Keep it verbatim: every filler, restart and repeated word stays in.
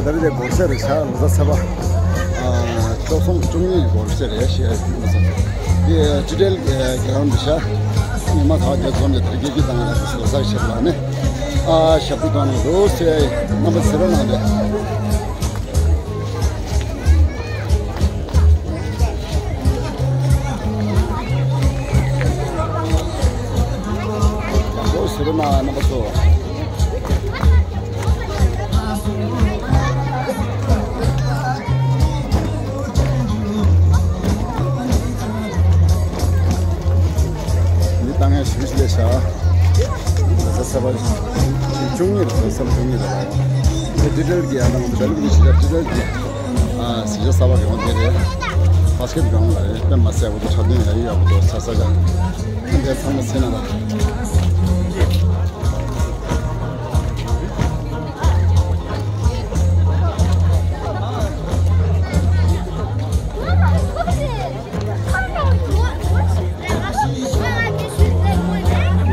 ད་རེས་དེ་སྒོར་གཞས་རེད་ཤག་ལོ་གསར་ཚེས་པ། ཨ། བཅུ་གསུམ་བཅུ་གཉིས་ཀྱི་སྒོར་གཞས་རེད་ཤག་ལོ་གསར། དེ་ཊི་ཊལ་གྱི་གྲོང་རྡལ་རེད་ཤག་ཉི་མ་ཚ་བ་བརྒྱད་འཛོམས་ནས་དེར་སྐད་ཡིག་བཏང་ནས་ལོ་གསར་ཞབས་བྲོ་གནང་ནས། ཨ། ཞབས་བྲོ་གཏོང་ནས་འདུག་ཟེར། རྣམ་པ་ཚེ་རིང་ལགས་རེད། ལགས་སོ། ཟེར་བ་ན་རྣམ་པ་ཚོ། མི་ལྟ་མཁན་ཞེ་པོ་ཅིག་སླེབས་ཤག་ལོ་གསར་ཚེས་པ་བཅུ་གཉིས་རེད། ལོ་གསར་བཅུ་གཉིས་རེད། དེ་ཊི་ཊལ་གྱི་ཡང་ན་འདི་ལུགས་ཀྱི་ཆེད་དུ་ཊི་ཊལ་གྱི། ཨ། གཟི་བརྗིད་གསར་པ་རེད་པ། འདི་རེད། བྷ་སི་ཀེཊ་གྲོང་རེད། དཔེ་མི་སྲིད་ཡག་པོ་འདུག་འཁྲབ་སྟོན་ཡག་ཡོད། ཡག་པོ་འདུག་ས་ས་ག་འདི་ཚང་མ་ཟིན་ན་ལ།